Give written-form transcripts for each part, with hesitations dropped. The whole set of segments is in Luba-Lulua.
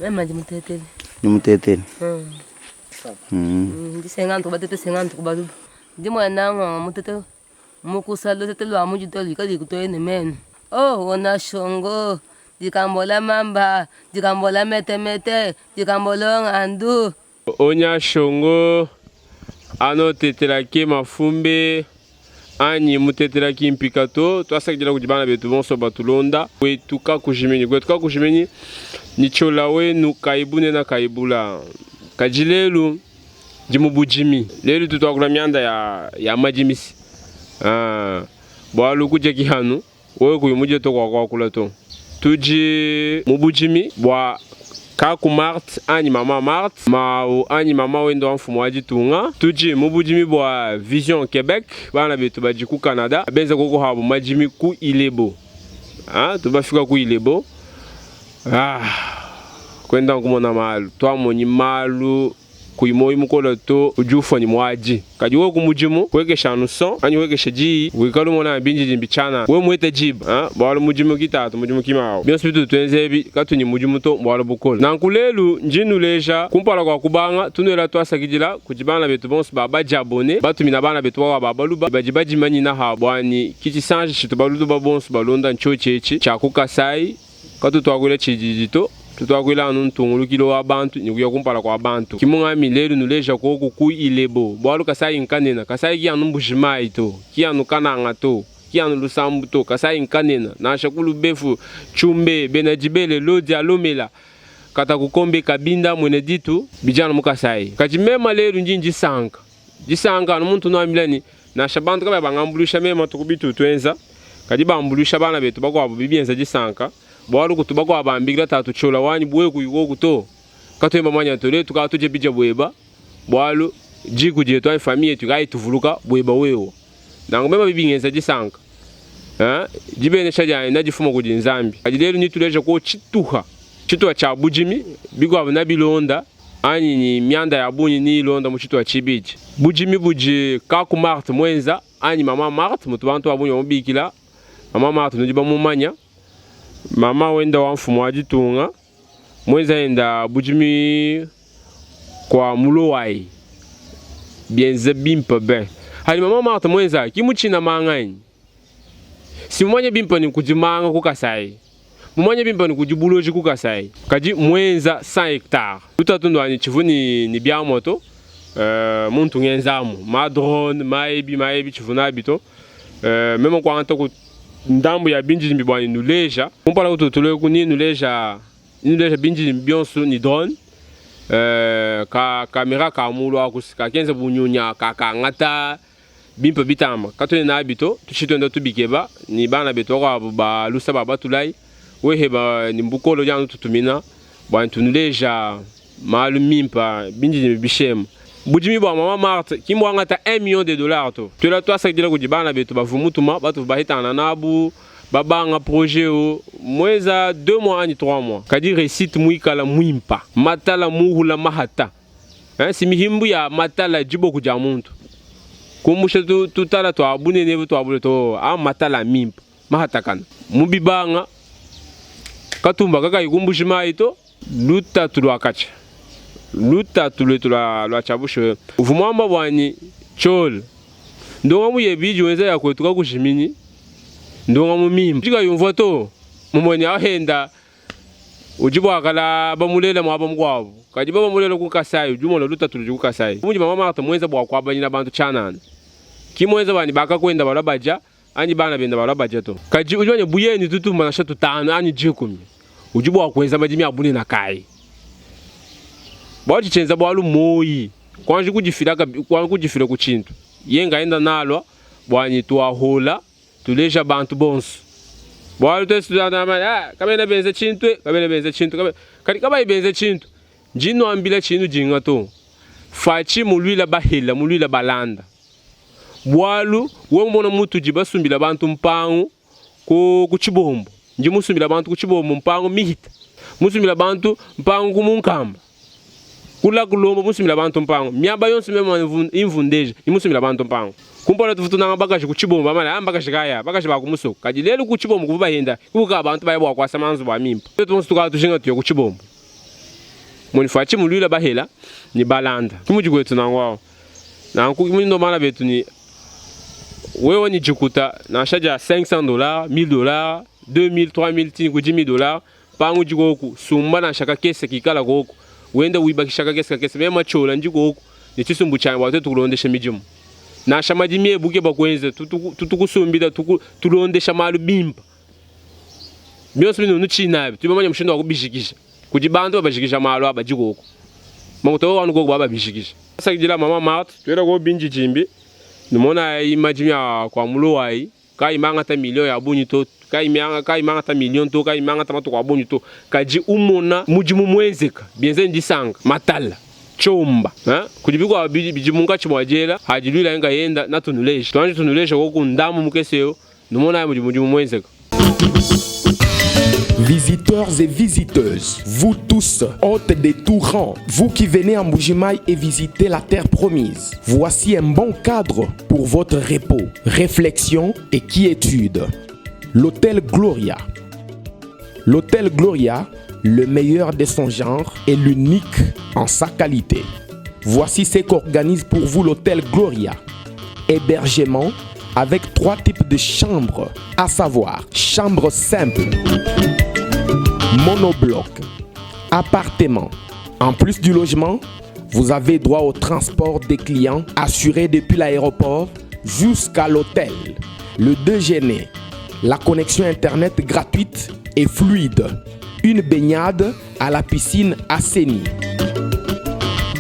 Meme ndi mutetele. Ndi mutetele. Ndi 50 batete 50 ku baluba. Ndi muena ngonga mutete mukusa lutete lua mujito luikale likutoye ne menu. Oh wona shongo likambo la mamba likambo la metemete likambo lo ngandu. Onya shongo anotetelaki mafumbe anyi mutetelaki mpika to tuasakidila kudi bana betu bonso batulonda kwetu kakujiminyi kwetu kakujiminyi ni tshiola wenu kaibune kaibula kadi lelu ndi mu budimi lelu tutuakula mianda ya, ya madimisi ah, bualu kudia kihanu wewe kuyi mudie to kuakuakula to tudi mu budimi bua kaku Marte anyi mama Marte mau anyi mama wendo wa mfumu wa ditunga tudi mu budimi bua Vision Quebec bana betu badi ku Canada benza koko habu madimi ku Ilebo ah, tubafika ku Ilebo ah, kwenda nkumona malu twamonyi malu kuyi moyi mukola to udi ufua ni muadi kadi wewe ku mudimu kuekesha anu son anyi kuekesha diyi wikala umona bindidimbi tshianana wewe muete diba ah, bualu mudimu kitatu mudimu kimawu bionso bitu tuenza ebi katunyi mudimu to bualu bukole nanku lelu ndi nuleja kumpala kua kubanga tunuela tuasakidila kudi bana betu bonso ba badiabone batumina bana betu bawa ba baluba badi badimanyina ha buani kitshisanji tshitu baluba bonso balonda ntshiotshi etshi tshia ku Kasai katutuakuila tshididi to tutuakuila anu ntungulukilo wa bantu ni kuya kumpala kua bantu kimungami lelu nuleja koku ku Ilebo bualu Kasai nkanena Kasai ki anu Mbujimayi to ki anu Kananga to ki anu Lusambu to Kasai nkanena nansha ku Lubefu Tshumbe bena Dibele Lodia Lomela Katakukombe Kabinda mwene ditu bidi anu mu Kasai kadi mema lelu ndi ndisanka disanka anu muntu nuambila ni nansha bantu kabaya bangambuluisha mema tuku bitu tuenza kadi bambuluisha bana betu bakuabu bibienza disanka bualu kutu bakuabu bambikila tatu tshiola wanyi buwe kuyikoku to katuemba manya to letu ka tuje bija bueba bualu diku dietu anyi famille yetu kayituvuluka bueba wewe nangu mema bibingenza disanka eh dibenesha dianyi nadifuma kudi Nzambi kadi lelu nituleja ko tshituha tshituha tshia budimi bikuabu nabilonda anyi ni mianda ya bungi ni ilonda mu tshituha tshibidi budimi budi kaku Marte mwenza anyi mama Marte mutu bantu ba bungi bamubikila mama Marte nudi bamumanya mama wenda wa mfumu wa ditunga mwenza enda budimi kwa mulowai bienze bimpe be hali mama Marte mwenza kimutshina manganyi simumanye bimpe ni kudimanga ku Kasai mumanye bimpe ni kudi buloji ku Kasai kadi mwenza 100 hectare lutatu ndwani tshivu ni, ni biamua to uh, muntu ngenzamu ma drone maebi maebi tshivu nabi to uh, meme kuangata ku ndambu ya bindidimbi bwani nuleja kumpala kututule ku ni nuleja nuleja bindidimbi bionso ni drone uh, ka kamera ka mulu akusi kakenza bunyunya kakangata bimpe bitamba katwene nabi to tushitwenda tubikeba ni bana betu bakuabu balusa ba batulai weheba ni mbukolo dianu tutumina bua tunuleja malu mimpa bindidimbi bishema budimi bua mama Marte kimbwangata 1 million de dollars to tuela tuasakidila kudi bana betu bavumutuma batu bahitana nabu babanga projet o mweza 2 mois anyi 3 mois kadi réussite muikala mwimpa matala muhula mahata hein, si mihimbu ya matala diboku dia muntu kumbusha tutala tua bunene tua bule to a matala mimpa mahatakana mubibanga katumba kaka ikumbushi mai to lutatu lwa kacha lutatu lwetu lwa lwa chabusho uvumwamba bwani chol ndonga muyebiji wenza yakwetu kakushimini ndonga mumimba jika yumva to mumwenye ahenda ujibwakala bamulela mwaba mukwabu kadi babamulela ku Kasai ujumona lutatu ludi ku Kasai muji mama Martha mwenza bwa kwabanyina bantu chanana kimwenza bani bakakwenda balwa baja anyi bana benda balwa baja to kadi ujwanye buyeni tutuma nasha tutano anyi jikumi udi bwa kwenza madimi abune na kai bwa chichenza bwalu moyi kwanji kujifila kwanji kujifila ku chintu yenga enda nalwa bwanyi tuahola tuleja bantu bonso bwalu twesu ah kabena benze chintu kabena benze chintu kadi kabayi benze chintu njino ambila chinu jinga to fachi mulwila bahela mulwila balanda bwalu we mbona mutu jibasumbila bantu mpangu ku ku chibombo nji musumbila bantu ku chibombo mpangu mihita musumbila bantu mpangu ku munkamba kula kulombo musumbila bantu mpangu miaba yonso meme imvundeja imusumbila bantu mpangu kumpala tufutunanga bakaji ku chibombo amala amba bakaji kaya bakaji ba kumusoko kadi lelu ku chibombo kuva bahenda kubuka abantu baya bwa kwasa manzu bwa mimpa twetu bonso tukala tujinga tuye ku chibombo. Muni Fatshi muluila bahela ni balanda. Ki mudi kwetu nangu awu. Nanku ki mudi ndo bana betu ni wewe ni dikuta nansha dia 500 dollars, 1000 dollars, 2000, 3000 tini ku 10000 dollars pangu udi koku sumba nansha kakese kikala koku wenda wibakisha kakese kakese mema tshiola ndi koku ne tshisumbu tshianyi bua tuetu kulondesha midimu nansha madimi ebu ke bakuenza tutu kusumbila tulondesha malu bimpa bionso binunu tshinabi tudi bamanye mushindu wa kubijikija kudi bantu babajikija malu aba dikoku makuta wanu koku bababijikija sakidila mama Marthe tuela ko binjijimbi numona madimi a kwa mulowayi kayi mangata million ya bungi to kayi mangata million to kayi mangata matuku a bungi to kadi umona mudimu muenzeka bienze ndisanga matala chomba kudi bikuabu bidi munkatshi mua diela hadi luila nkayenda natunuleja tuanji tunuleja koku ndamu mukese numona mudi mudimu muenzeka. Visiteurs et visiteuses, vous tous, hôtes de tout rang, vous qui venez en Mbujimayi et visitez la terre promise, voici un bon cadre pour votre repos, réflexion et quiétude. L'Hôtel Gloria. L'Hôtel Gloria, le meilleur de son genre et l'unique en sa qualité. Voici ce qu'organise pour vous l'Hôtel Gloria. Hébergement avec 3 types de chambres, à savoir chambre simple, monobloc, appartement. En plus du logement, vous avez droit au transport des clients assuré depuis l'aéroport jusqu'à l'hôtel, le déjeuner, la connexion internet gratuite et fluide, une baignade à la piscine assainie.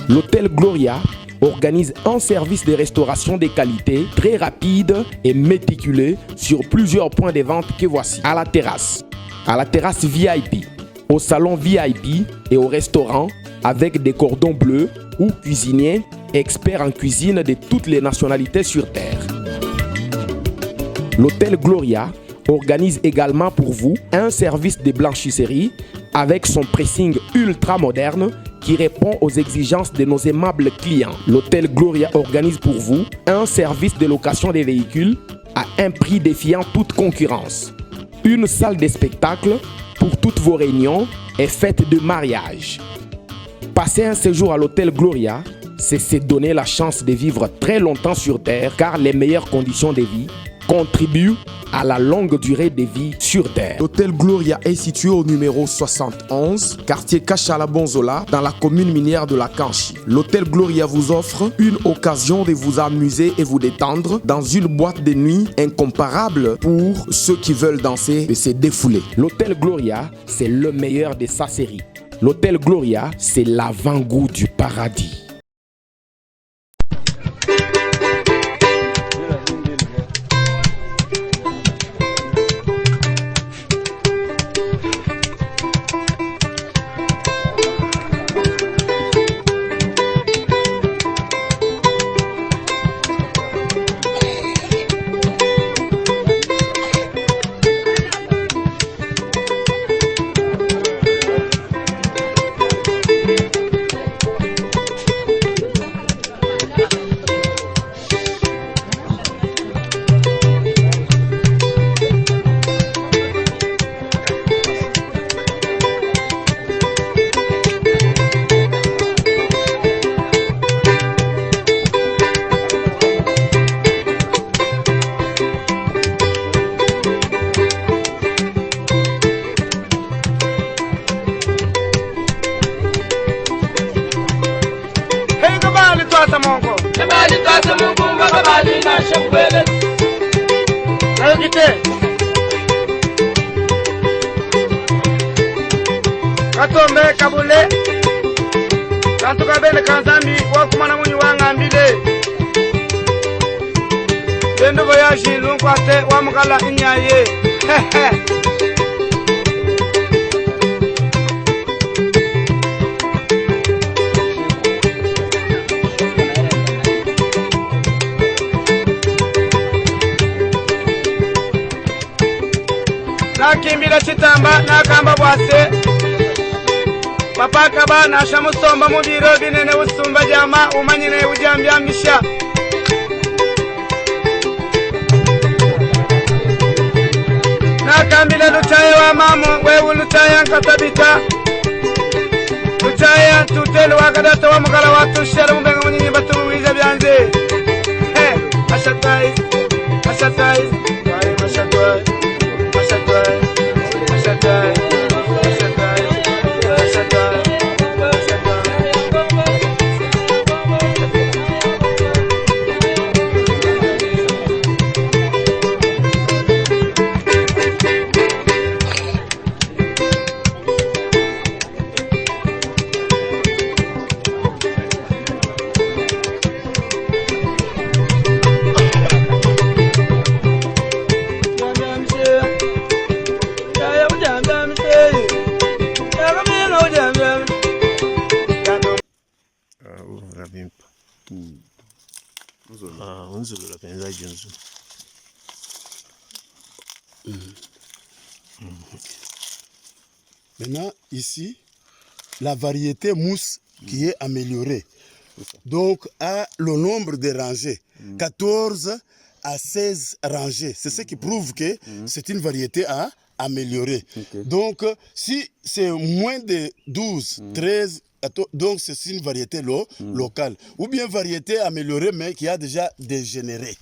L'Hôtel Gloria organise un service de restauration de qualité très rapide et méticuleux sur plusieurs points de vente que voici. À la terrasse, à la terrasse VIP, au salon VIP et au restaurant avec des cordons bleus ou cuisiniers experts en cuisine de toutes les nationalités sur Terre. L'Hôtel Gloria organise également pour vous un service de blanchisserie avec son pressing ultra moderne qui répond aux exigences de nos aimables clients. L'Hôtel Gloria organise pour vous un service de location des véhicules à un prix défiant toute concurrence. Une salle de spectacle pour toutes vos réunions et fêtes de mariage. Passer un séjour à l'Hôtel Gloria, c'est se donner la chance de vivre très longtemps sur Terre, car les meilleures conditions de vie contribuent à la longue durée de vie sur Terre. L'Hôtel Gloria est situé au numéro 71, quartier Kachala Bonzola, dans la commune minière de la Kanchi. L'Hôtel Gloria vous offre une occasion de vous amuser et vous détendre dans une boîte de nuit incomparable pour ceux qui veulent danser et se défouler. L'Hôtel Gloria, c'est le meilleur de sa série. L'Hôtel Gloria, c'est l'avant-goût du paradis. Katombe kabule kantuka bene kanzambi wakumana munyi wangambile lendo voyage lunkwate wamukala inyaye. Nakimbila chitamba nakamba bwase papa kaba nasha musomba mu biro binene usumba jama umanyine ujambyambisha. Nakambila lutaye wa mamu wewe lutaye nkatabita lutaye Tutende wa kadata wa mukala wa tushela mubenga munyinyi batumuwiza byanze. Hey, mashatai, mashatai, mashatai, mashatai, mashatai, mashatai, mashatai, mashatai. Unzulula penza junzu. Maintenant, ici, la variété mousse qui est améliorée. Donc, a le nombre de rangées, 14 à 16 rangées. C'est ce qui prouve que c'est une variété à améliorer. Donc, si c'est moins de 12, 13, donc c'est une variété locale. Ou bien variété améliorée, mais qui a déjà dégénéré.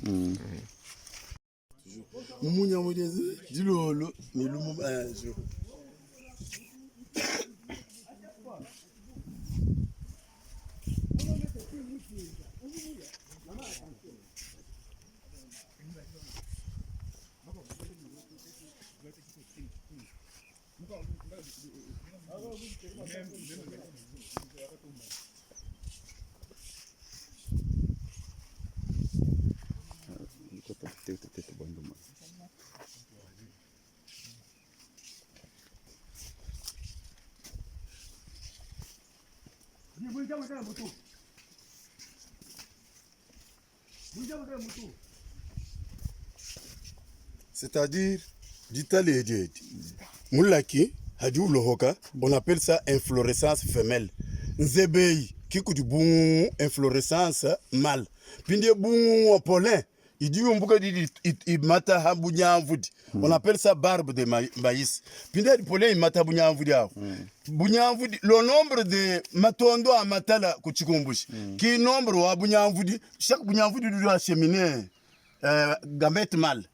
C'est-à-dire, ditale Moulaki, hadi ulohoka, on appelle ça inflorescence femelle. Nzebei, kikuti bungu inflorescence mâle. Pindie bungu pollen, il dit umbuka di imata ha bunyamvudi. On appelle ça barbe de maïs. Pindie di pollen imata bunyamvudi awo. Bunyamvudi, le nombre de matondo a matala kuchikumbushi. Ki nombre wa bunyamvudi, chaque bunyamvudi doit acheminer gamète mâle.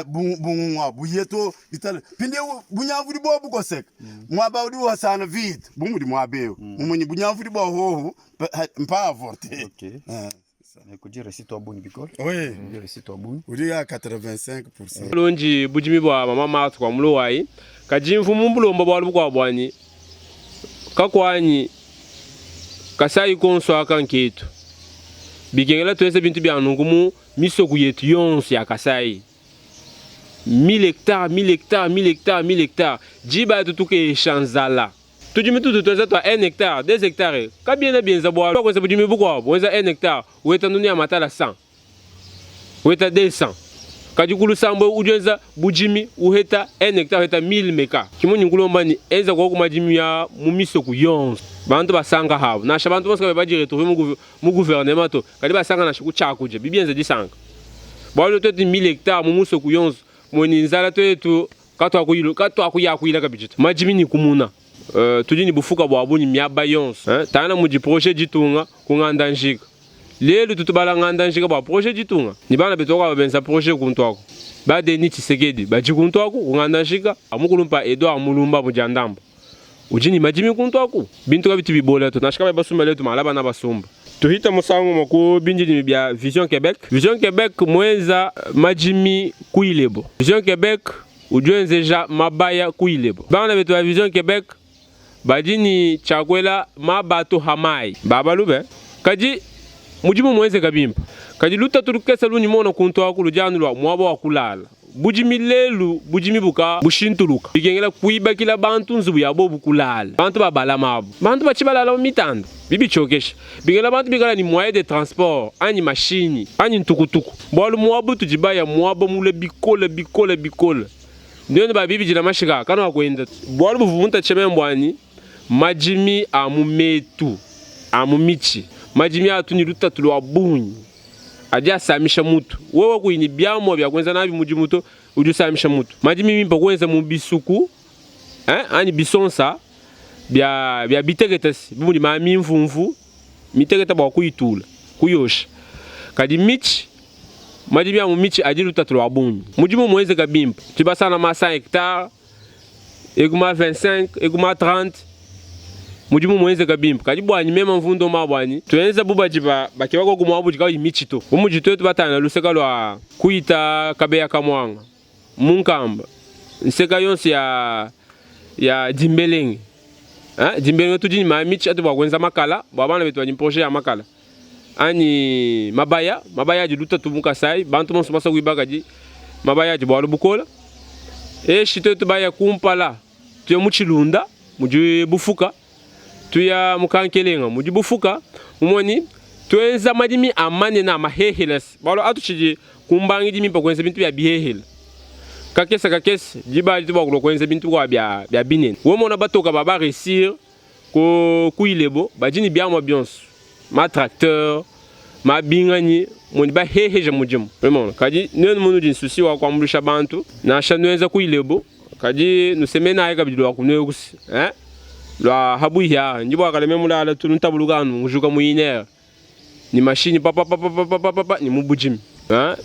Bungwa buyeto bitale pinde bunyamvudi bo bukoseka mwaba udi wasana vite bumudi mwabeo mumunyi bunyamvudi bo hoho mpa avorter. Ok. Nekudi réussite wa buni bikole. Oui. Nekudi réussite wa buni. Udi ya 85%. Lonji budimi bua mama Marthe kua muluwayi kadi mfumu mbulomba bualu bukuabu buanyi kakuanyi Kasai konso aka nketu bikengela tuenze bintu bia nunku mu misoku yetu yonso ya Kasai 1000 hectares, 1000 hectares, 1000 hectares, 1000 hectares diba atu tukesha nzala tudimi tutu tuenza tua 1 hectare 2 hectares kabiena bienza bualu kuenza budimi bukuabu wenza 1 hectare weta ndunu ya matala 100 weta 200 kadi ku lusambo udi wenza budimi uheta 1 hectare uheta 1000 meka kimunyi nkulomba ni enza kuoku madimi ya mu misoku yonso bantu basanga habo nansha bantu bonso kabe badi retrouver mu gouvernement to kadi basanga nansha ku tshiakudia bibienza disanka bualu tuetu 1000 hectares mu musoku yonso moni nzala tuetu katuakuyakuila kabidi to madimi ni kumuna. Tudi ni bufuka bua bunyi miaba yonso, hein? Tana mudi projet ditunga ku nganda njika lelu tutubala nganda njika bua projet ditunga ni bana betu kwa benza projet kuntu ako ba Denis Tshisekedi baji kuntu ako ku nganda njika amukulumpa Edouard Mulumba mujandamba udi ni madimi kuntu ako bintu kabitu bibola to nashika ba basumba letu malaba na basumba tuhita musango moku bindi bya Vision Québec. Vision Québec mwenza madimi kuilebo. Vision Québec ujuenzeja mabaya kuilebo. Bana betu ya Vision Québec badini chakwela mabato hamai babalube kadi mujimu mwenze kabimpa kadi lutatu lukesa lunyi mona kuntu akulu janulwa mwabo wakulala budimi lelu budimi buka bushintuluka bikengela kuibakila bantu nzubu yabo bukulala bantu babala mabo bantu bachibalala mu mitanda bibichokesha bikengela bantu bikala ni moyen de transport anyi mashini anyi ntukutuku bwalu mwabo tujibaya mwabo mule bikole bikole bikole ndiyo babibi jina mashika kana wakwenda bwalu buvunta chemembwani majimi a mu metu a mu michi majimi atu ni lutatu lwa bunyi adi asamisha mutu wewe kuini byamwa bya kwenza nabi muji muto udi usamisha mutu majimi mimpa kwenza mu bisuku, hein, ani bisonsa. Bia bia bitekete bu mudi ma mimvumvu mitekete bua kuyitula, kuyosha. Kadi mitshi, madimi a mu mitshi adi lutatu lua bungi. Mudimu mmuenzeka bimpe, tudi basangana ma 100 hectares, eku ma 25, eku ma 30. Mudimu mmuenzeka bimpe, kadi buanyi meme mvua ndomba buanyi tuenza bu badi bakeba koku muaba udi kauyi mitshi to. Bu mudi tuetu batangila luseka lua kuyita Kabeya Kamuanga mu Nkamba, nseka yonso ya ya Dimbelenge, hein, Dimbelenge tudi ne ma mitshi atu bua kuenza makala bua bana betu badi mu projet ya makala anyi mabaya, mabaya adi lutatu mu Kasai, bantu bonso basua kuibaka kadi mabaya adi bualu bukola. Eshi tuetu baya kumpala tuya mu Tshilunda mudi bufuka, tuya mu Kankelenga mudi bufuka, mumoni tuenza madimi a manene a mahehelas bualu atutshidi ku mbangidi mimpe kuenza bintu bia bihehela kakese kakese diba adi tudi kulua kuenza bintu bia bia bia binene. Wewe mona batoka ba ba reussir ku ku Ilebo badi ne biamua bionso ma tracteur ma binganyi mudi baheheja mudimu. Wewe kadi nuenu munudi nsusi wa kuambuluisha bantu nansha nuenza ku Ilebo kadi nusemenayi kabidi lua kunuekusi eh lua habuihi aha ndi bua kaleme mulala tulu ntabuluka anu ngujuka mu iner ne mashinyi papapapapapapa ne mu budimi.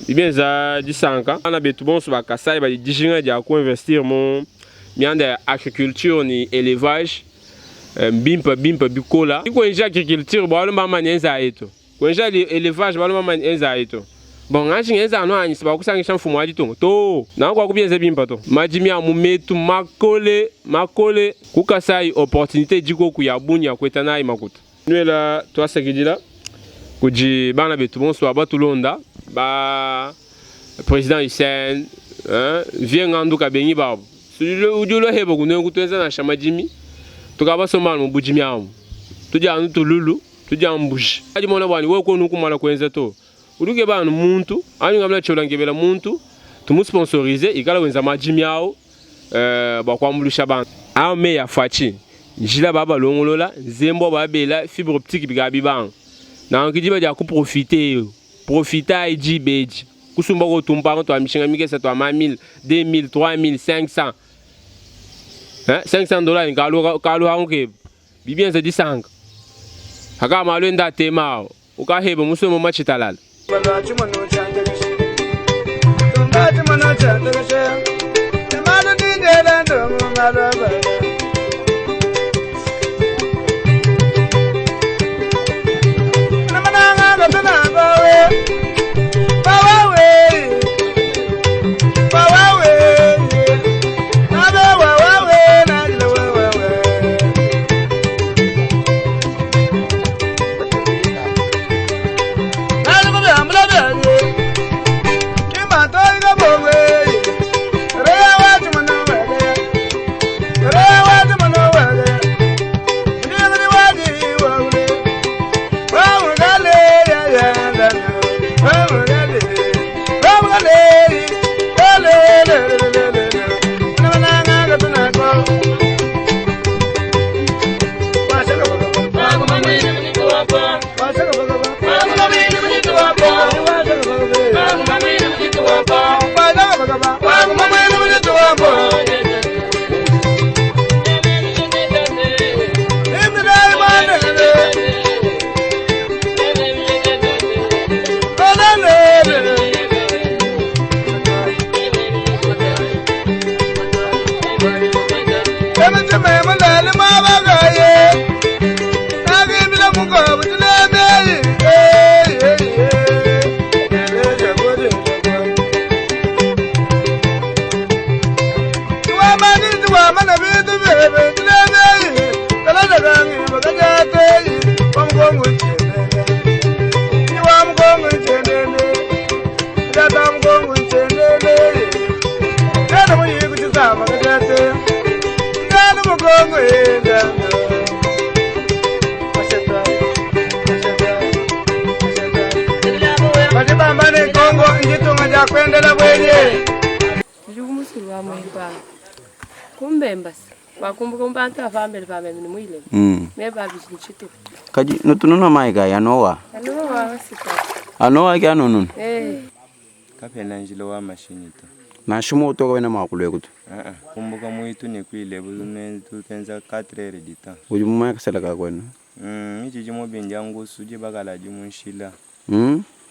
Bidi bienza disanka. Bana betu bonso ba Kasai badi dijinga dia ku investir mu mianda ya agriculture ne elevage, mbimpe bimpe bikola. Kuenza agriculture bualu mbamanye enzayi to, kuenza elevage bualu mbamanye enzayi to. Bon nganji ngenza anu anyi si bakusangisha mfumu wa ditunga to. Nanku kuakubienza bimpe to. Madimi a mu metu makole makole ku Kasai opportunite idikoku ya bungi ya kueta nayi makuta. Nuela tuasakidila kudi bana betu bonso ba batulonda ba president Hussein hein, vieux Ngandu Kabengi babu udi ulua heba kunenku tuenza nansha madimi tukabasomba anu mu budimi amu tudi anu tululu tudi anu mbuji adi mona buani wewe konu kumala kuenza to udi ukeba anu muntu anyi ngambila tshiola nkebela muntu tumusponsorize ikala wenza madimi awu bua kuambuluisha bantu. Aa meyi a Fatshi, njila ba balongolola, nzembua ba bela fibre optique bikala bibanga. Nanku diba dia ku profiter profitayi diba edi kusumba ko tumpanga tua mishinga mikesa tua ma 1000, 2000, 3000, 500 hein 500 dollars ni kalu kalu hangu keba bibienza disanka aka malu enda atema awu. Ukaheba musue mu matshitalala. Tudi ku musulu wa Muimpa ku Mbembasa bakumbuka mu bantu aba pambelu pa meme ne muilema meba abidi ne tshitupa. Kadi nutu nunua mayi kayi anowa? Anowa wasita. Anowa ke anununa? Eh. Kapena njila wa mashinyi to. Nansha moto kawena mua kulua eku to. Ah, kumbuka mwitu ne kuilebu tutenza 4 heures du temps. Udi mumanya kasala ka kuenu? Ijiji mubinja ngusu jibakala jimunshila.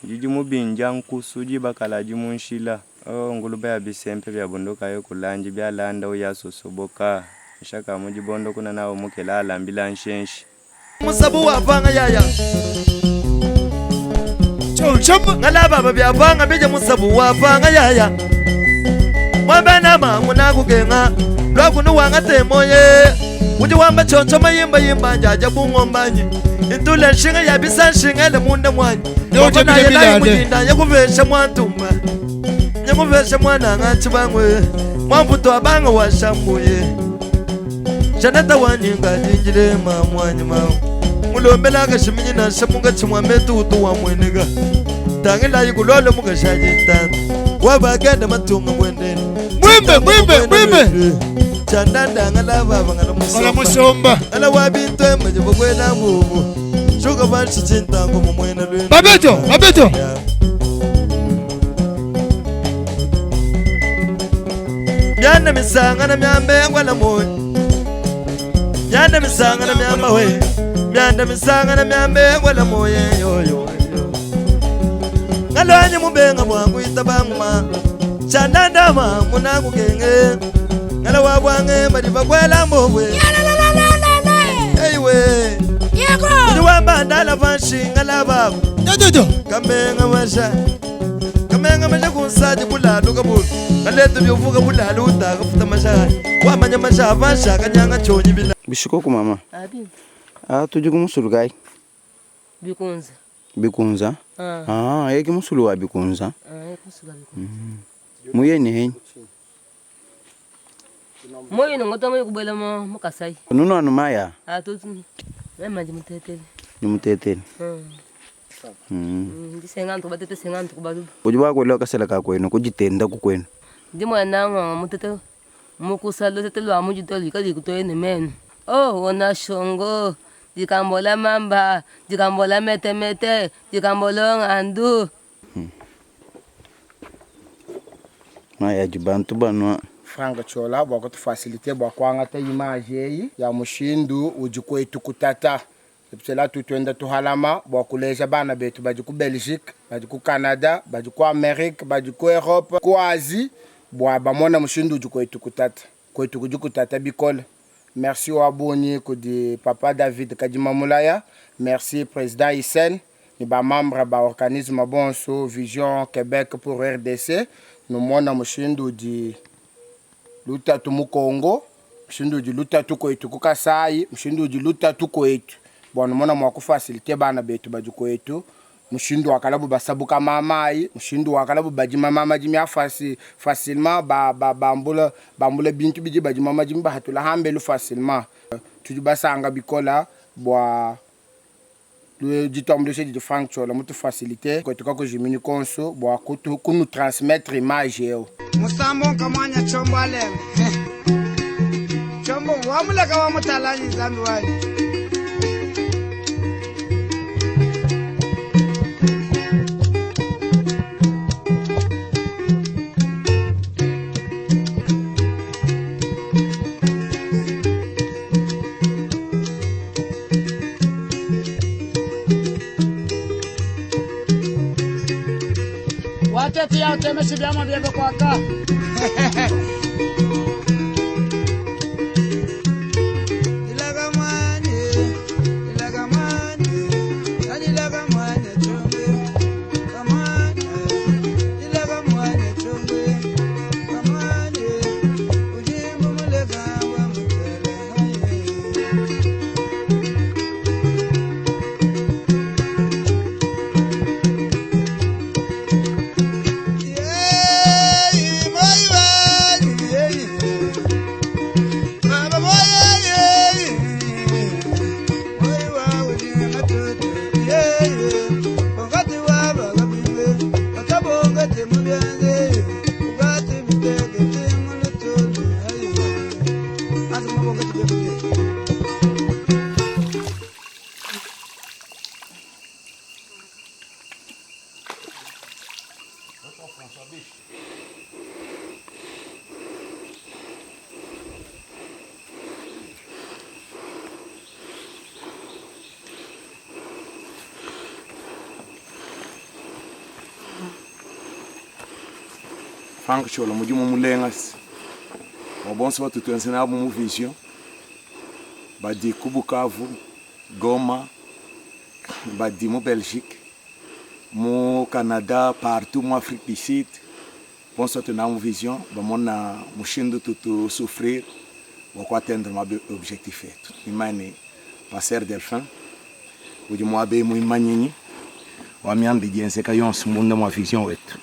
Ijiji mubinja nkusu jibakala jimunshila. Oh, nguluba ya bisempe bya bunduka yo kulanji bya landa uya sosoboka. Nshaka mujibondo kuna nawo mukela alambila nshenshi. Musabu wavanga yaya ngala baba byavanga bija musabu wavanga yaya mwabana mangu nakugenga lwakunu wanga temoye uji wamba choncho mayimba yimba njaja bungombanyi intula nshinga yabisa nshinga ele munda mwanyi mujinda yakuvesha mwantumba nyakuvesha mwana ngachibangwe mwambuto abanga washambuye Janeta wanyinga jinjile ma mwanyi ma mulombela kashiminyi na shamunga chimwa metu utu wa mwenega tangila yikulolo mugashaji tanda wabagenda matunga bwendeni Mwimbe, mwimbe, mwimbe. chandanda ngala baba ngala Ngala musomba. Ngala wabintwe majibo kwena bubu shuka vanshi chintango mumwena lwenu Babeto, babeto. Myanda misanga na myambe ngwala moyo Myanda misanga na myamba we Myanda misanga na myambe ngwala moye yo yo yo Ngalwanye mubenga bwangu itabanguma Chandanda ma munangu genge Ngala wabwange bali bakwela mbobwe Eiwe Yego Ndi wamba ndala vanshi ngala babo Dododo Kamenga masha Kamenga masha kunsaji bulalu kabulu Ngaletu byuvuga bulalu utaka futa masha Wamanya masha vansha kanyanga chonyi bila Bishikoku mama. Abi. Ah, tudi ku musulu kai. Bikunza. Bikunza? Ah. Ah, yeki musulu wa bikunza. Ah, yeki musulu wa bikunza. Muyeni henyi. Moyo ngota moyo kubwela mo mukasai. Nuno anu maya. Ah, tutu. Mema ndi mutetele. Ndi mutetele. Ndisenga ntu batete senga ntu kubalu. Udi wakwela kasela ka kwenu kujitenda ku kwenu. Ndi mwana ng'ongo mutete mukusalo tete lwa mujito likali kutoene menu. Oh, wona shongo. Dikambola mamba, dikambola mete mete, dikambola ngandu. Maya jibantu banwa. Frank Chola bua kutufasilite bua kuangata image eyi ya mushindu udi kwetu kutata cela tutwenda tuhalama bua kuleja bana betu badi ku Belgique, badi ku Canada, badi ku Amerique, badi ku Europe, ku Asie bua bamona mushindu udi kwetu kutata. Kwetu kudi kutata bikole. Merci wa bungi kudi papa David Kadima Mulaya, merci président Hissène ni ba membre ba organisme bonso Vision Québec pour RDC. Numona mushindu udi lutatu mu Congo, mushindu udi lutatu kwetu ku Kasai, mushindu udi lutatu kwetu. Bua numona mua kufasilite bana betu badi kwetu. Mushindu wakalabu basabuka mamai, mushindu wakalabu badima mamadimi a facilement, ba, ba, bambula, bambula bintu bidi badima mamadimi bahatula hambelu facilement. Tudi basanga bikola bua ditambulisha didi Frank Chola mutu facilité kwetu kako jimini konso bua kutu kunu transmettre image eo. Musambo nkamwanya chombo alem. Chombo wamuleka wamutalanyi nzambi wanyi. Watete ya utemeshi byama byebe kwaka. Yeah, my Frank Ciola mudimu mulenga bua bonso batu tuenza nabu mu vision badi ku Bukavu, Goma, badi mu Belgique, mu Canada, partout mu Afrique du Sud, bonso batu nabu mu vision bamona mushindu tutu souffrir bua ku atteindre ma objectif etu. Mimanye ne Pasteur Delphin udi muaba emu imanyinyi wa mianda idi yenzeka yonso munda mua vision wetu.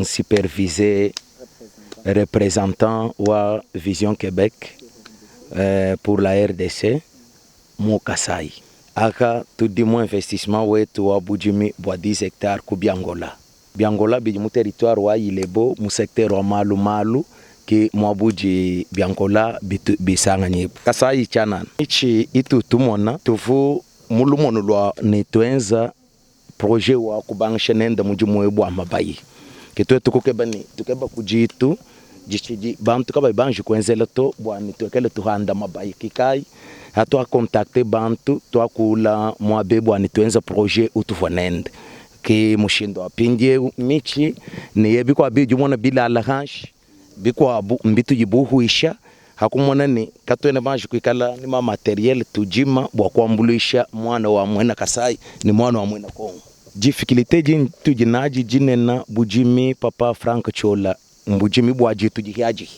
Supervisé représentant wa Vision Québec pour la RDC mu Kasai aka tudi mu investissement wetu wa budimi bua 10 hectares ku Biangola. Biangola bidi mu territoire wa Ilebo mu secteur wa Malu Malu ki muabuji Biangola bitu bisanganyibu Kasai chanana ichi itu tumona tuvu mulumono lwa ne tuenza projet wa kubangisha nenda mudimu webu wa mabayi ke tuetu kukeba ni tukeba kujitu jishidi bantu kaba banji kuenzela to bua ni tuekele tuhanda mabayi kikai hatwa contacter bantu twakula mwabe bua ni tuenza projet utuvua nende ke mushindo apindie michi ni yebi kwa bidi mona bilala hanshi bikwabu mbitu jibuhuisha hakumona ni katwene banji kuikala ni ma materiel tujima bua kuambulisha mwana wa mwena Kasai ni mwana wa mwena Kongo. Difficulté jin tujinaji jinena bujimi papa Frank Ciola mbujimi bwa jitu jihiaji.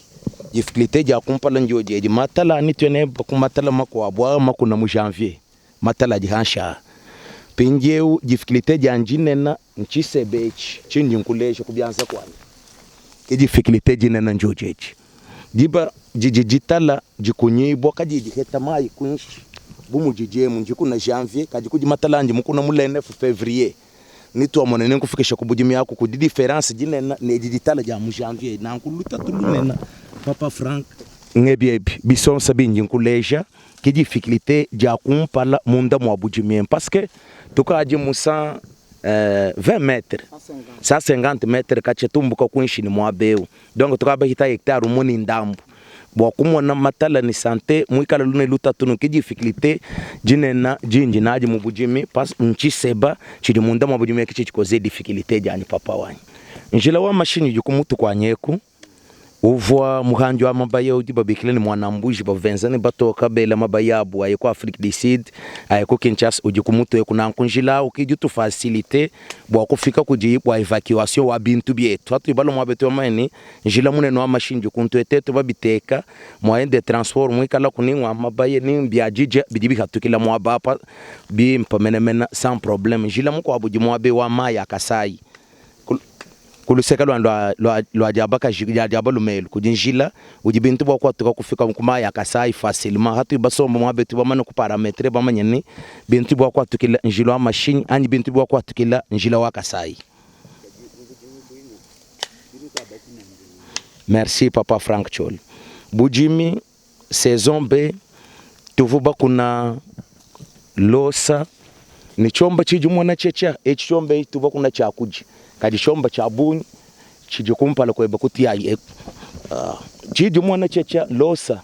Difficulté ja kumpala njoje ji matala ni twene kumatala makwa bwa makuna mu janvier matala jihansha. Pinjeu difficulté ja njinena nchisebechi chindi nkulesha kubyanza kwani. Ke difficulté jinena njojeji. Diba jijijitala jikunyibwa kajiji heta mai kunshi. Bumu jije mu njikuna janvier kaji kuji matala nji mukuna mulene fu février. Nitu amone ne kufikisha kubujimi yako ku di difference jinena ne jijitala ja mu janvier na nkuluta tulunena Papa Frank ngebiebi bisonsa binji nkuleja ki difficulté ja kumpala munda mwa bujimi parce que tukaji mu 120 mètres 150 mètres kachetumbuka kunshi ni mwabeu donc tukaba hita hectare muni ndambu bwa kumona matala ni santé mwikala lune lutatu ki difficulté jinena jinji naji mu bujimi pas nchiseba chili munda mwa bujimi kichi chikoze difficulté jani papa wanyi njila wa mashini jukumutu kwa nyeku Uvua muhandi wa mabaya udi babikila ne Muana Mbuji, bavua benza ne batoka bela mabaya abu aye ku Afrique du Sud, aye ku Kinshasa udi ku mutu eku. Nanku njila au ki udi tufacilite bua kufika kudi bua evacuation wa bintu bietu. Patudi balua muaba etu bamanye ne njila munene wa mashinyi kuntu etu babiteka moyen de transport muikalaku ni ngua mabaya ni mbia didia bidi bihatukila muaba apa bimpe menemene sans probleme. Njila mukuabu udi muaba eu wa mayi a Kasai ku luseke lua lua lua lua dia bakaji dia dia balume elu kudi njila udi bintu bua kuatuka kufika ku mayi a Kasai facilement. Hatudi basomba muaba etu bamane ku parametrer bamanye ne bintu bua kuatukila njila wa mashinyi anyi bintu bua kuatukila njila wa Kasai. Merci papa Franck Tshiol. Budimi saison B tuvu bakuna losa ne tshiomba tshidi mona tshietshia etshi tshiomba etshi tuvu bakuna tshiakudi kadi tshiomba tshia bungi tshidi kumpala kueba kutiayi eku tshidi mona tshietshia losa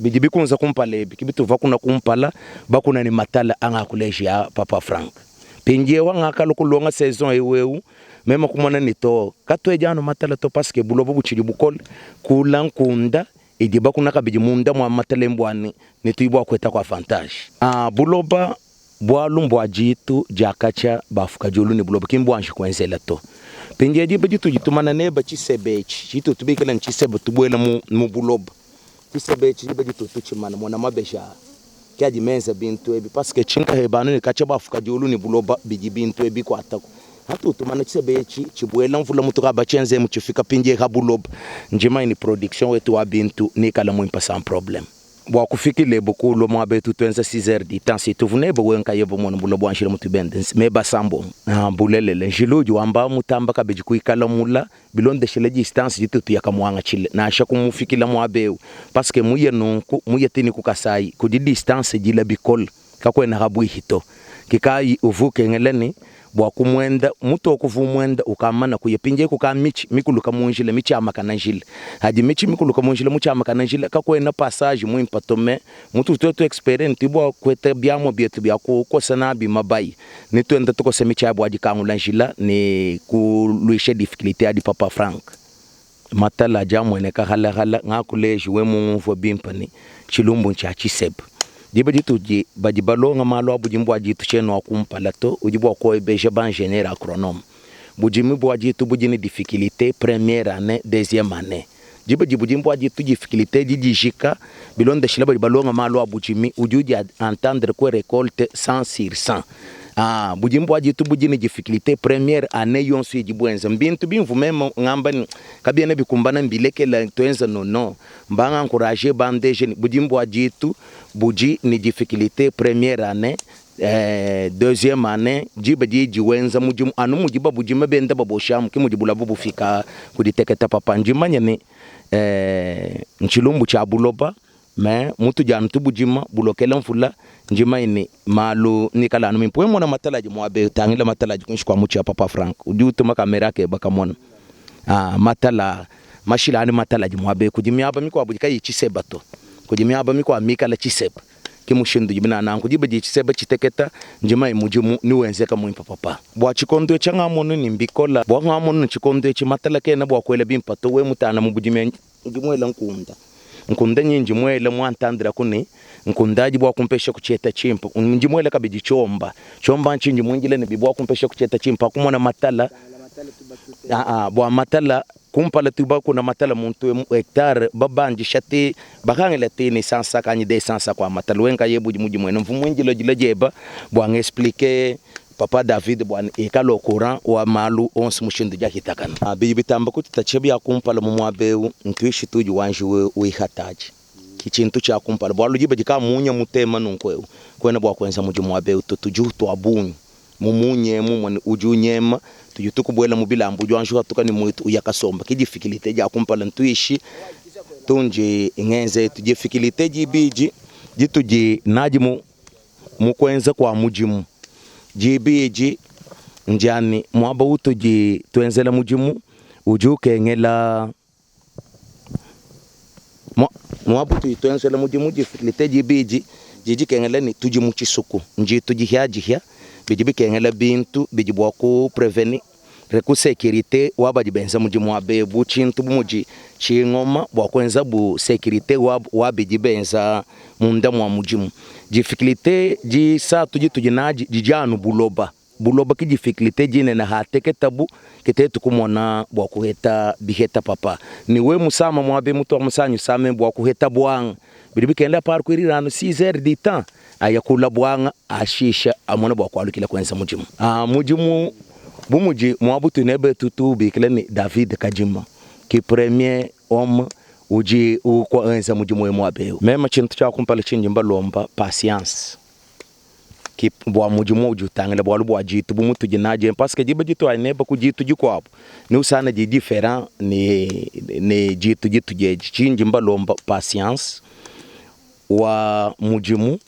bidi bikunza kumpala ebi ki bituvua kuna kumpala bakuna ne matala angakuleja papa Franck. Mpindiewu ngakalua kulonga saison eu eu meme kumona ne too katuedi anu matala to parce que buloba butshidi bukole kula nkunda idi bakuna kabidi munda mua matala embuani ne tudi bua kueta ku avantage. Ah, buloba bualu mbua ditu dia katshia bafuka diulu ne buloba ki mbuanji kuenzela to. Mpindiewu diba ditudi tumana neba tshiseba etshi tshitu tubikila ne tshiseba tubuela mu, mu buloba. Tshiseba etshi diba ditutu tutshimana mona mabeji aa ke adi menza bintu ebi parce que tshinka anu ne katshia bafuka diulu ne buloba bidi bintu ebi bikuataku. Hatutu tumana tshiseba etshi tshibuela mvula mutuka batshienzemu tshifika pindie ha buloba ndjima ni production wetu wa bintu nikala muimpa sans problème. Bua kufikile bukulo muaba etu tuenza 6 heures du temps si tuvunebe wenka yebo mona buloba bua nshila mutu bende meba sambo bulelele nshila udi wamba mutamba kabidi kuikala mula bilondeshele distance ditutu yakamuangatshile nansha kumufikila muaba eu parce que muye nunku muye tini ku Kasai kudi distance dila bikole kakuena habuihi to kikayi uvuke ni bua kumuenda mutu okuva umuenda ukamana kuya pindie kuka michi mikuluka munjila michiamakana njila hadi michi mikuluka munjila muchiamakana njila kakuena passage muimpa to me mutu twetu experience bua kweta biamua bietu bia kukosa nabi mabayi ni tuenda tukosa michi abu adi kangula njila ni kuluisha difficulté adi papa Frank matala adi amueneka halahala ngakuleji we mungumvua bimpa ni tshilumbu ntshia tshiseba diba ditudi badi balonga malu a budimu bua ditu tshienu akumpala to udi bua kuebeja ba ingénieur agronome budimu bua ditu budi ne difficulté première année deuxième année diba di budimu bua ditu difficulté didijika bilondeshila badi balonga malu a budimi udi udi entendre que récolte 100 sur 100 ah budimu bua ditu budi ne difficulté première année yonso idi buenza mbintu bimvu meme ngamba ni kabiena bikumbana mbilekela tuenza no no mbanga encourager bande jeune budimu bua ditu budi ne difficulté première année deuxième année diba di diwenza mudimu anu mudi babudima benda baboshamu ke mudi bulabu bufika kuditeketa papa ndimanye ne ntshilumbu tshia buloba me mutu dia tubudima bulokela mvula ndimanye ne malu nikala anu mimpe mona matala adi muabe tangila matala adi kunshi kwa muchi ya papa Frank udi utuma kamera ke bakamona matala mashila ani matala adi muabe kudi miaba mikuabu dikayi tshiseba to kudi miaba mikuabu mikala tshiseba ke mushindu dibina nanku diba di tshiseba tshiteketa ndima mudimu niwenzeka muimpa papa bua tshikondo etshi angamonu ni mbikola bua ngamonu ni tshikondo etshi matala kena bua kuela bimpa to we mutana mu budimi ndi muela nkunda nkunda nyinji muela muantandira kuni nkunda adi bua kumpesha kutshieta tshimpa ndi muela kabidi tshiomba tshiomba ntshindi muingile ne bibua kumpesha kutshieta tshimpa kumona matala bua matala kumpala tuba kuna matala muntu hectare babandisha te bakangela te ne 100 sacs anyi 200 sacs kwa matala wenka ye budi mudi mwene mvu mwingilo dila jeba bua ngexplique papa David bua ikala au courant wa malu onse mushindu diakitakana bidi bitamba kutita bia kumpala mu muaba eu ntuishi tudi wanji wihataji ki tshintu tshia kumpala bualu diba dikamunya mutema nunku eu kuena bua kuenza mudimu wa beu to tudi tua bungi mumunye mumone udi unyema tudi tukubuela mu bilambu udi wanji watuka ni mwitu uya kasomba ki difficulté dia kumpala ntuishi tunji ngenze tu difficulté dibidi ditudi nadi mu mukuenza kwa mudimu dibidi njani muaba utudi tuenzela mudimu udi ukengela muaba utudi tuenzela mudimu difficulté dibidi didi kengela ni tudi mu tshisuku njitu dihiadihia bidi bikengela bintu bidi bua ku prevenir Ku securite wa badi benza mudimu wa bebu tshintu bu mudi tshingoma bua kuenza bu securite wa, wa bidi benza munda mua mudimu. Difficulté disatu ditudi nadi didi anu buloba. Buloba ki difficulté dinene hateketabu ke tetu kumona bua kuheta biheta papa. Ni we musama muabe mutu wa musanyu same bua kuheta buanga. Bidi bikenda parcourir anu 6 heures du temps aya kula buanga ashisha amona bua kualukila kuenza mudimu. Ah, mudimu bu mudi muabu nebe tutu ubikila ne David Kadima ki premier homme udi ukwenza mudimu emu abewu. Meme tshintu tshia kumpala tshindi mbalomba patience ki bua mudimu udi utangila bualu bua ditu bu mutudi nadi parce que diba dituayi neba ku ditu dikuabu ni usana di different ne ne ditu ditudi edi tshindi mbalomba patience wa mudimu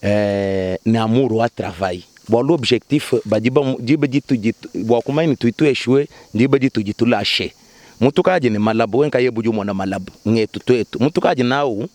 eh, ne amour wa travail bualu objectif badi ba diba ditudi bua kumanya ne tudi tu echouer diba ditudi tu lâcher muntu kadi ne malabu wenka ye budi umona malabu ngetu tuetu muntu kadi nawu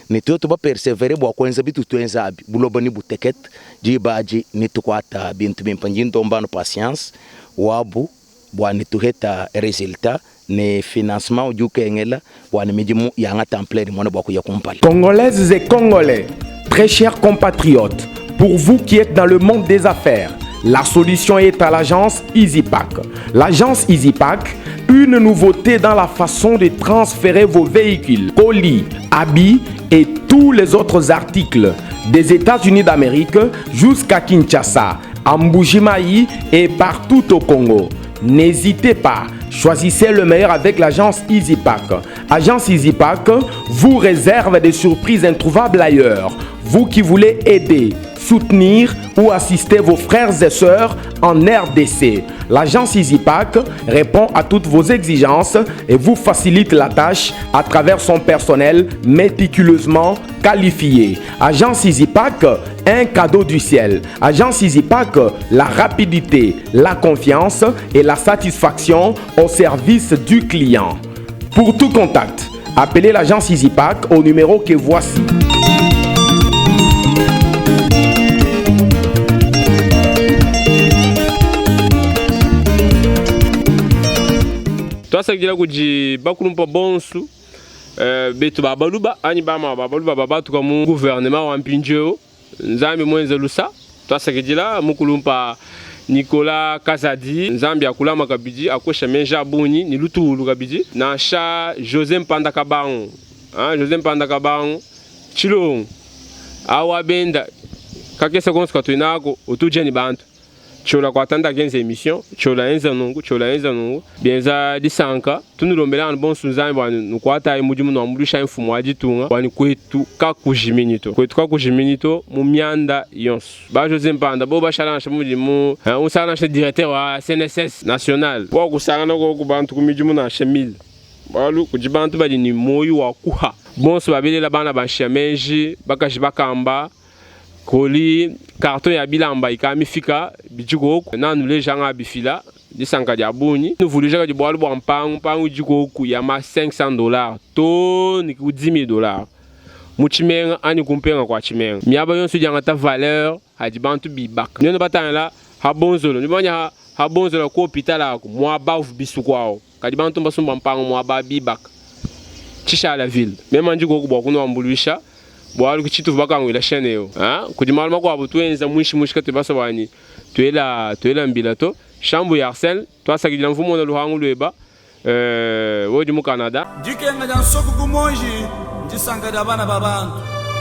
ne tuetu ba perseverer bua kuenza bitu tuenza abi buloba ni butekete diba adi ni tukuata bintu bimpe ndi ndomba anu patience wabu bua ne tuheta resultat ne financement udi ukengela bua ne midimu yangata ampleur imona bua kuya kumpala. Congolaises et Congolais, très chers compatriotes, pour vous qui êtes dans le monde des affaires, la solution est à l'agence EasyPack. L'agence EasyPack, une nouveauté dans la façon de transférer vos véhicules, colis, habits et tous les autres articles des États-Unis d'Amérique jusqu'à Kinshasa, à Mbuji-Mayi et partout au Congo. N'hésitez pas, choisissez le meilleur avec l'agence EasyPack. Agence EasyPack vous réserve des surprises introuvables ailleurs. Vous qui voulez aider, soutenir ou assister vos frères et sœurs en RDC. L'agence EasyPack répond à toutes vos exigences et vous facilite la tâche à travers son personnel méticuleusement qualifié. Agence EasyPack, un cadeau du ciel. Agence EasyPack, la rapidité, la confiance et la satisfaction au service du client. Pour tout contact, appelez l'agence EasyPack au numéro que voici. Twasakidila kudi bakulumpa bonsu eh, betu ba baluba anyi bama ba baluba ba batuka mu gouvernement wa mpindieu Nzambi muenze lusa twasakidila mukulumpa Nicolas Kazadi Nzambi akulama kabidi akwesha menji a bungi ni lutuulu kabidi nansha Jose Mpanda Kabangu ah, Jose Mpanda Kabangu Tshilongo awa benda kakese konso katui nako utuja ni bantu Tshiola kuatanda kenza emission Tshiola enza nunku Tshiola enza nunku bienza disanka tunulombela anu bonso Nzambi bua nukuatayi mudimu nuambuluishayi mfumu wa ditunga bua ni kuetu kakujiminyi to kuetu kakujiminyi to mu mianda yonso ba Jose Mpanda bo bashala nansha mudi mu usala nansha directeur wa CNSS national bua kusangana koku bantu ku midimu nansha 1000 bualu kudi bantu badi ni moyo wa kuha bonso babelela bana ba nshiya meji bakaji bakamba Koli carton ya bilamba ikala mifika bidi koku nanuleja nga bifila disanka dia bungi nuvuluija kadi bualu bua mpangu mpangu idi koku ya ma 500 dollars to ni ku 10000 dollars mu tshimenga anyi ku mpenga kua tshimenga miaba yonso idi yangata valeur hadi bantu bibaka nuenu batangila ha bonzolo nudi bamanya ha, ha bonzolo ku hopital aku muaba uvu bisuku awu kadi bantu mbasumba mpangu muaba bibaka tshishala ville mema ndi koku bua kunuambuluisha Bualu ki tshituvu bakanguila chaine eu hein? Kudi malu makuabu tuenza muinshi muinshi katuyi basua bua ni tuela tuela mbila to. Shambu ya Arsene tuasakidila mvua mona luhangu lueba euh, wewe udi mu Canada. Dikenga dia nsoku ku monji ndisanka dia bana ba bantu.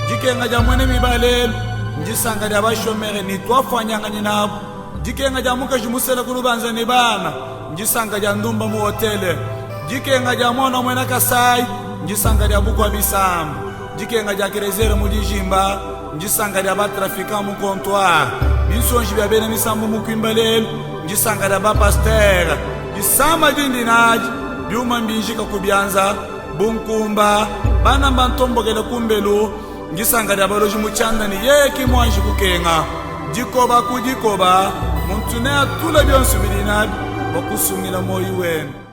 Dikenga dia muena miba lelu ndisanka dia bashomere ne tuafuanyanganyi nabu. Dikenga dia mukaji musela ku lubanza ne bana ndisanka dia ndumba mu hotele. Dikenga dia muana wa muena Kasai ndisanka dia bukua bisamba. Dikenga dia Kerezere mu dijimba ndisanka dia ba-trafiquant mu comptoir. Binsonji bia bena misambu mu kuimba lelu ndisanka dia ba-pastere. Disama dindi nadi, biuma mbinjika ku bianza bu nkumba, bana mbantombokele kumbelu. Ndisanka dia baloji mu tshianda ne yeye ki muanji kukenga. Dikoba ku dikoba, muntu neatule bionso bidi nabi bua kusungila muoyo wende.